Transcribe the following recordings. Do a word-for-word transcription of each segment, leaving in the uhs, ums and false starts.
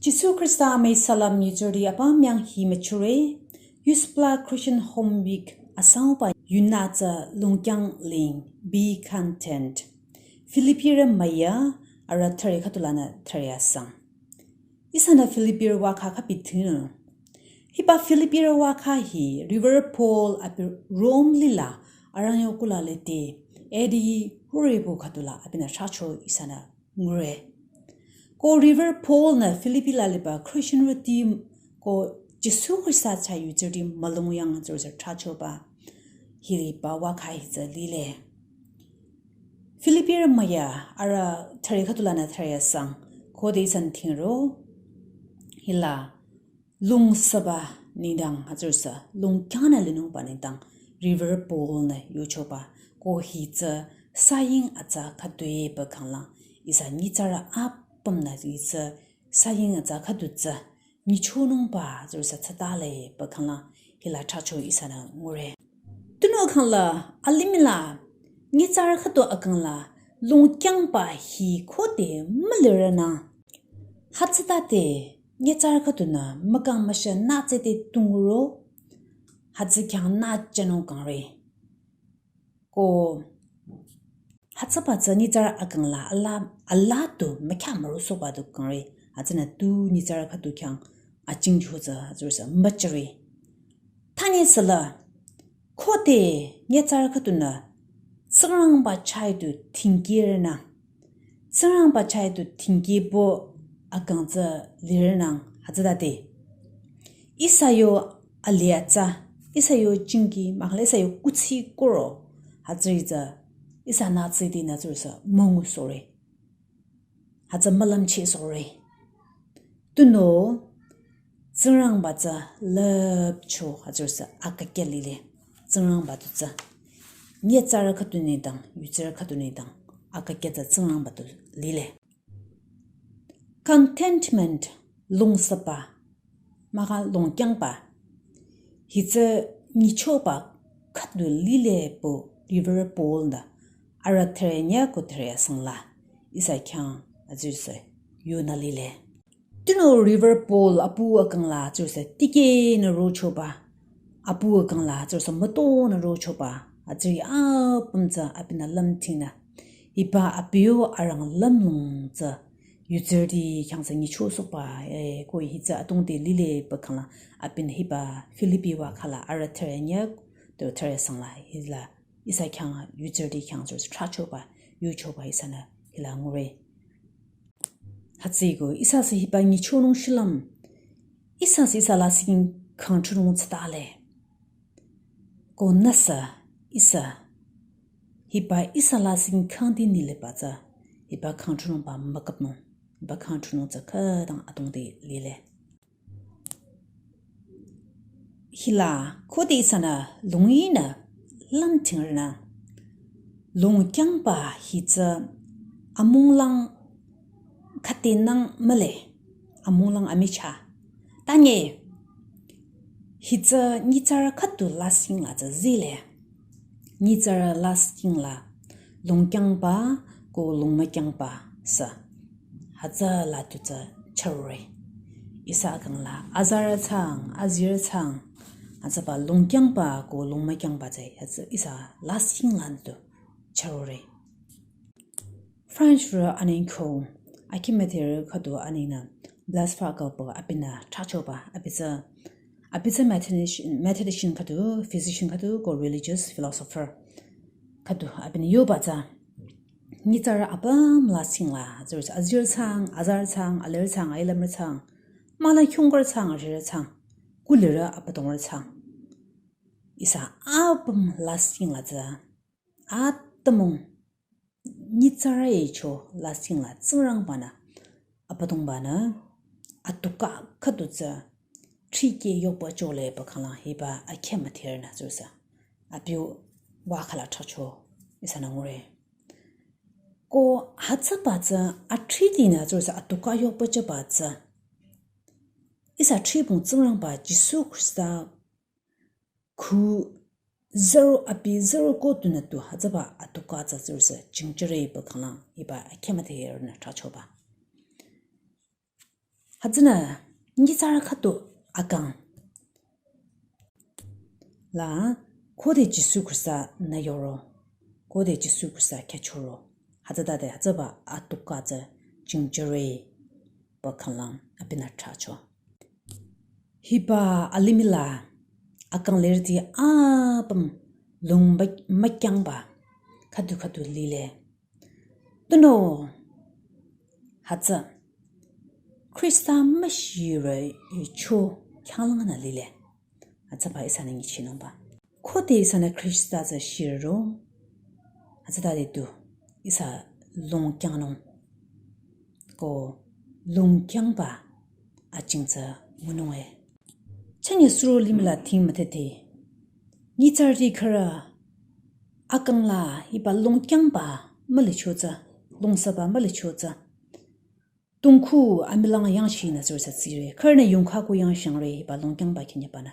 Jisu Khrista amüi salam nyitsarüti apüm yang hi müchire. Yuspla Christian Home Week asangba yunü tsü lungkyang ling, be content. Philippirü müya, arüh thüre khüdu lanü thüre asang. Ihsanü Philippirü vakha khapi thinü. Hiba Philippirü vakha hi Reverend Paul abi Rome lila arangyo kula lete, A D hurübo khüdu la abinü thracho ihsanü ngure. Ko Reverend Paul-nü Philippi la liba Christianrüti ko Jisu Khrista chah yutsarüti mülung yang tsürüsü thrachoba hiba vakha hi tsü lile. Philippirü müya arüh thüre khüdu lanü thüre asang, khode ihsanü thingro hila lungsaba nengdang hütsürüsü lungkyangnü linungba nengdang Reverend Paul-nü yuchoba ko hi tsü saying atsa khüdu-e pü khanglang ihsa nyitsarü apümnü hi tsü saying atsa khüdu tsü nyichonungba tsürüsü tsatale pü khanglang hila thracho ihsanü ngure. Tunüo khangla alimih la nyitsarü khüdu akangla lungkyangba hi khode mülirünü hütsütade nyitsarü khüdunü mükang müsha nütsede tungro hütsü khyang nü jünung kangre. Ko hütsüba tsü nyitsarü akangla ala, ala tu mükya mürosohba tu kangre. Hütsünü tu nyitsarü khüdu khyang ajingcho tsü hütsürüsü müchire. Tanye süla khode nyitsarü khüdunü Tsingrangba chah tu thingkirünü, Tsingrangba chah tu thingkibo akang tsü lirünang hütsütade ihsa yo alih atsa, ihsa yo jingki mahkhang ihsa yo kuthsi koro hütsüri tsü ihsa nütsede nü tsürüsü müngusohre. Hütsü mülümchehsohre. Tunüo Tsingrangba tsü lüpcho hütsürüsü akakya lile. Tsingrangba tu tsü nyitsarü khüdu nengdang, yutsarü khüdu nengdang akakya tsü Tsingrangba tu lile. Contentment, lungsaba, mahkhang lungkyangba. Hi tsü nyichoba khüdu lile pü Reverend Paul-nü arüh thüre nyü ko thüre asangla ihsa khyang hütsürüsü yonü lile. Tunüo Reverend Paul apu akangla tsürüsü tikehnü rochoba, apu akangla tsürüsü mütonü rochoba hütsüri apüm tsü abinü lümthingnü hiba abi yo arang lümlong tsü yutsarüti khyang tsü nyichosohba, eh, ko hi tsü atongde lile pü khangla abinü hiba Philippi vakha la arüh thüre nyü tu thüre asangla hila ihsa khyang yutsarüti khyang tsürüsü thrachoba, yuchoba ihsanü hila ngure. Hütsüeko ihsa sü hiba nyichonung shilüm, ihsa sü ihsa lasih khingkhang thronung tsatale. Ko nüsü ihsa hiba ihsa lasih khingkhang di nileba tsü hiba khingkhang thronungba müküpnung, hiba khingkhang thronung tsü khütang atongde lile. Hila khode ihsanü lunginü lümthingrünü lungkyangba hi tsü amunglang khütenang mühle, amunglang amichah. Tanye hi tsü nyitsarü khüdu lasih la tsü zile. Nyitsarü lasih la lungkyangba ko lungmükyangba sü hütsüla tu tsü chürore. Ihsa kangla azarü thsang, azirü thsang, hütsüba lungkyangba ko lungmükyangba tsü hütsü ihsa lasih la tu chürore. French rü aneng ko akhi müdherü khüdu anengnü Blaise Pascal pü abinü thrachoba, abi tsü, abi tsü mathematician, mathematician khüdu, physician khüdu ko religious philosopher khüdu abinü yoba tsü nyitsarü apüm lasih la, tsürüsü azirü thsang, azarü thsang, alirü thsang, ailümrü thsang, mahla khingkurü thsang, arerü thsang, kulirü abüdongrü thsang, ihsa apüm lasih la tsü atümung nyitsarü icho lasih la Tsingrangba-nü, Abüdongba-nü atuka khüdu tsü thrikheh yohpüchole pü khanglang hiba akhi müdherünü tsürüsü abi yo vakha la thracho ihsanü ngure. Ko hütsüba tsü athritinü tsürüsü atuka yohpüchoba tsü ihsa thribong Tsingrangba Jisu Khrista khu zero abi zero ko tunü tu hütsüba atuka tsü tsürüsü jingchire pü khanglang hiba akhi müdherünü thrachoba. Hütsünü nyitsarü khüdu akang la khode Jisu Khrista nü yoro, khode Jisu Khrista khyüchoro, hütsütade hütsüba atukka tsü jingjüre pü khanglang abinü thracho. Hiba alimih la akang lerüti apüm lung mü- mükyangba khüdu khüdu lile. Tunüo hütsü Khrista müshirü icho khyanglangnü lile. Hütsüba ihsanü nguchinungba, khode ihsanü Khrista tsü shiro, hütsütade du ihsa lung kyangnung, ko lung kyangba ajing tsü ngunung e. Chünye suro limih la thing mütete, nyitsarüti khürü akang la hiba lung kyangba mülicho tsü, lungsaba mülicho tsü, tungkhu amilang yangchinü tsürüsa tsire. Khürünü yongkha ko yangshangre hiba lung kyangba khenyebanü.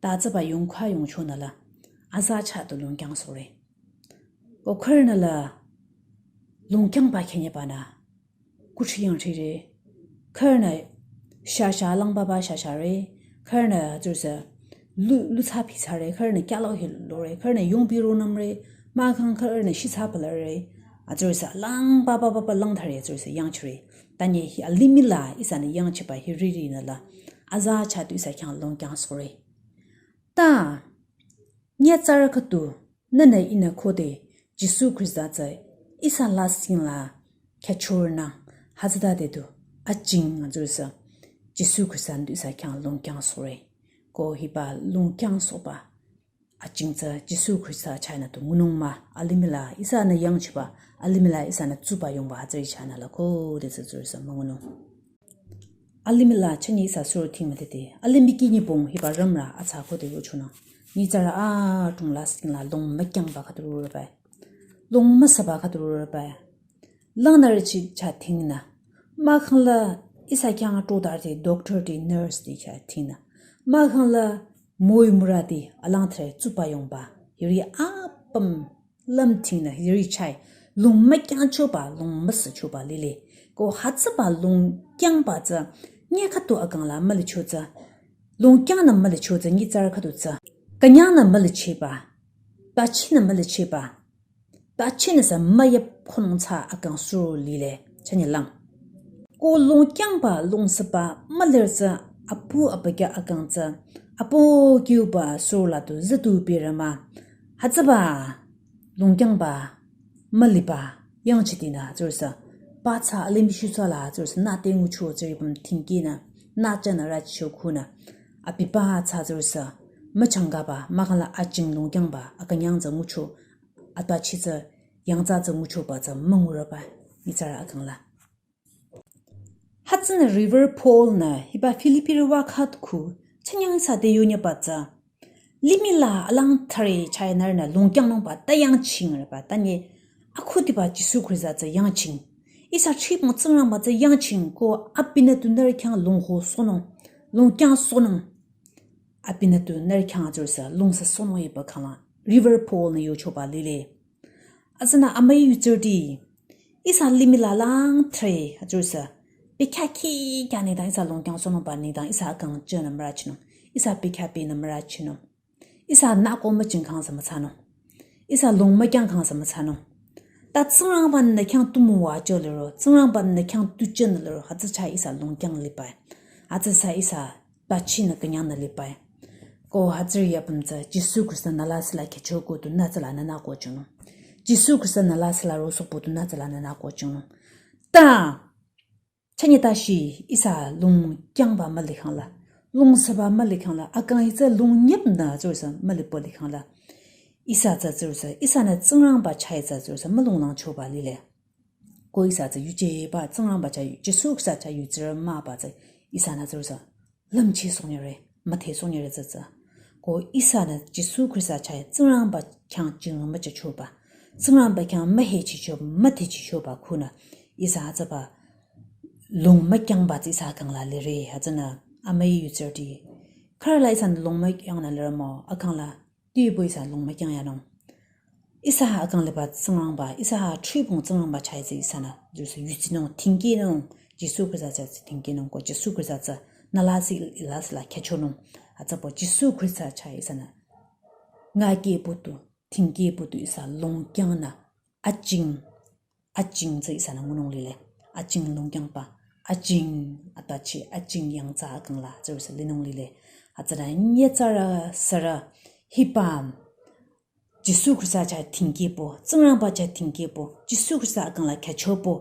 Ta tsüba yongkha yongchonü la aza chah du lung kyangsohre. Ko khürünü la lung kyangba khenyebanü kuthsi yangthsire. Khürünü shasha langbaba shashare. Khürünü tsürüsa lu- luthsa pitsare. Khürünü kyalo hi lore. Khürünü yongpi ronümre. Mahkhang khürünü shitsa palare. Atsürüsa langbaba baba langthare, atsürüsa yangchire. Tanye hi alimih la ihsanü yangchiba hiri rinü la aza chah du ihsa khyang lung kyangsohre. Ta nyitsarü khüdu nünü ihnü khode Jisu Khrista tsü ihsa lasih la khyüchornü, hütsütade du ajing atsürüsa Jisu Khrista nü du ihsa khyang lung kyangsohre. Ko hiba lung kyangsohba ajing tsü Jisu Khrista chahnü du ngunung mah, alimih la ihsanü yangchiba, alimih la ihsanü tsuba yongba hütsüri chahnü la khode tsü tsürüsa müngunung. Alimih la chünye ihsa suro thing mütete, alimih ki nyibong hiba rümrü atsa khode rochonü, nyitsarü atung lasih la lung mükyangba khüdu rorübai, lung müsaba khüdu rorübai. Langnürüti chah thingnü, mahkhang la ihsa khyang ato darüti, doctorti, nurseti chah thingnü, mahkhang la müi mürüti alangthre tsuba yongba hiri apüm lümthingnü hiri chah lung mükyangchoba, lung müsüchoba lile. Ko hütsüba lung kyangba tsü nyi khüdu akang la mülicho tsü, lung kyangnü mülicho tsü nyitsarü khüdu tsü künyangnü mülicheba, bachinü mülicheba, bachinü sü müyüp khonung tsü akang suro lile. Chünye lang, ko lung kyangba lungsaba mülir tsü apu abükyü akang tsü apu kiuba suro la du züdu birü mah. Hütsüba lung kyangba müliba yangchitinü tsürüsa, pa tsü alimih shutsa la tsürüsa nüte ngucho tsüri püm thingkinü, nü chahnü rüchicho khunü, abiba tsü tsürüsa müchangkaba mahkhang la ajing lung kyangba akünyang tsü ngucho, abachi tsü yangthsa tsü nguchoba tsü müngurüba nyitsarü akang la. Hütsünü Reverend Paul-nü hiba Filipirü wa khüdu khu chünyang ihsa te yonyüba tsü, limih la alangthre chahnü nührünü lung kyangnungba ta yangchingrüba, tanye akhudiba Jisu Khrista tsü yangching, ihsa thribong Tsingrangba tsü yangching, ko abinü du nührü khyang lung hosohnung, lung kyangsohnung, abinü du nührü khyang atsürüsa lungsüsohnung iba khanglang Reverend Paul-nü yochoba lile. Hütsünü amüi yutsürüti, ihsa limih la alangthre atsürüsa bekhyah khikhyah nengdang ihsa lung kyangsohnungba nengdang ihsa akang jünü mürüchinung, ihsa bekhyah binü mürüchinung, ihsa nüko müjing khyang sü müthsanung, ihsa lung mükyang khyang sü müthsanung. Ta Tsingrangba-nü khyang tu müwajü liro, Tsingrangba-nü khyang tu jünü liro hütsü chah ihsa lung kyang liba, hütsü chah ihsa bachinü künyangnü liba. Ko hütsüri apüm tsü Jisu Khrista-nü lasih la khyücho ko du nü tsü lanü nüko jünung, Jisu Khrista-nü lasih la rosohpü du nü tsü lanü nüko jünung. Ta chünye tashi ihsa lung kyangba müli khangla, lungsüba müli khangla, akang hi tsü lung nyüpnü tsürüsa mülipo li khangla, ihsa tsü tsürüsa ihsanü Tsingrangba chah tsü tsürüsa mülunglangchoba lile. Ko ihsa tsü yujeba Tsingrangba chah, Jisu Khrista chah yuzirü mahba tsü ihsanü tsürüsa lümchehsohnyüre, müdhesohnyüre tsü tsü. Ko ihsanü Jisu Khrista chah Tsingrangba khyang jing müjüchoba, Tsingrangba khyang mühechicho müdhechichoba khunü ihsa hütsüba lung mükyangba tsü ihsa akang la lire. Hütsünü amüi yutsürüti, khürü la ihsanü lung mükyangnü lire mah, akang la tibu ihsa lung mükyang yanung, ihsa akang liba Tsingrangba, ihsa thribong Tsingrangba chah tsü ihsanü tsürüsa yuzinung, thingkinung, Jisu Khrista chah tsü thingkehnung ko Jisu Khrista tsü nü lasih lasih la khyüchonung. Hütsüpü Jisu Khrista chah ihsanü ngakehpü tu, thingkehpü tu ihsa longkyangnü ajing, ajing tsü ihsanü ngunung lile. Ajing longkyangba, ajing atachi, ajing yangthsa akang la tsürüsü linung lile. Hütsünü nyitsarü sürü hiba Jisu Khrista chah thingkehpü, Tsingrangba chah thingkehpü, Jisu Khrista akang la khyüchopü,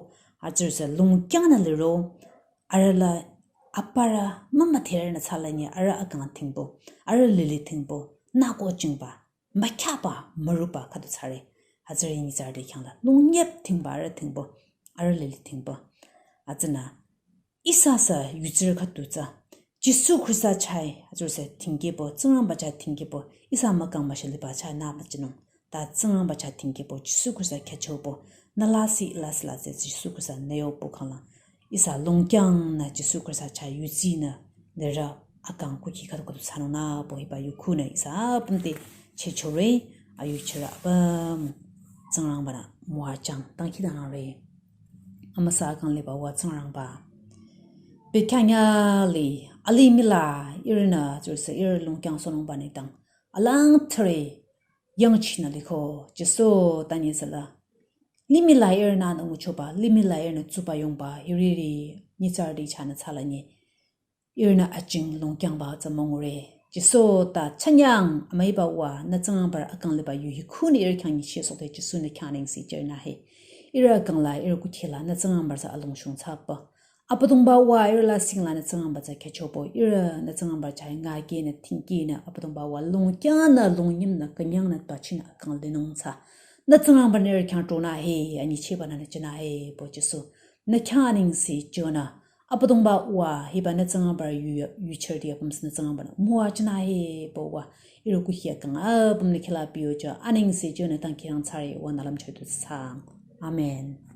hütsürüsü longkyangnü liro, arüh la aparü mümüdherünü thsalanyi arüh akang thingpü, arüh lili thingpü, nü ko jingba, mükhyaba, müruba khüdu thsare. Hütsüri nyitsarüti khyang la, longnyep thingba arüh thingpü, arüh lili thingpü. Hütsünü, ihsa sü yutsirü khüdu tsü, Jisu Khrista chah, hütsürüsü thingkehpü, Tsingrangba chah thingkehpü, ihsa mükang müshaliba chah nü müjünung. Ta Tsingrangba chah thingkehpü, Jisu Khrista khyüchopü, nü lasih lasih la tsü Jisu Khrista nü yopü khang la. Ihsa longkyangnü Jisu Khrista chah yutsinü, lirü akang kukhi khüdu khüdu thsanung nü pü hiba yukhunü ihsa apüm te chehchore, ayuchirü apüm Tsingrangba nü müwajüng dangkhidangnangre. Amüsa akang liba Uwa Tsingrangba, bekhyah nyüh li, alimih la, ihrünü, tsürüsü ihrü longkyang sohnungba nengdang, alang thüre, yangchinü liko, Jisu ta nyitsarü la. Limih la ihrünü nguchoba, limih la ihrünü tsuba yongba, hiriri, nyitsarüti chahnü thsalanyi. Ihrünü ajing longkyangba tsü müngure. Jisu ta chanyang amüiba Uwa, nü Tsingrangba akang liba yu hikhunü ihrü khyang nyichehsohde Jisu nü khyang nengse jünü he. Ihrü akang la, ihrü kukhi la, nü Tsingrangba tsü alongshung thsapü. Abüdongba Uwa, ihrü lasih la nü Tsingrangba tsü khyüchopü, ihrü nü Tsingrangba chah ngakehnü, thingkehnü, Abüdongba Uwa, longkyangnü, longnyimnü, künyangnü, bachinü, akang linung thsa. Nü Tsingrangba nü ihrü khyang tronü he, anyichehbanü nü jünü he, pü Jisu. Nü khyang nengse jünü. Abüdongba Uwa, hiba nü Tsingrangba yu, yuchirüti apüm sü nü Tsingrangba nü müwajünü he, pü Uwa. Ihrü kukhi akang apüm nü khila piyocho, anengse jünü dangkhidangnang thsare Uwa nü lümcheh du thsaang. Amen.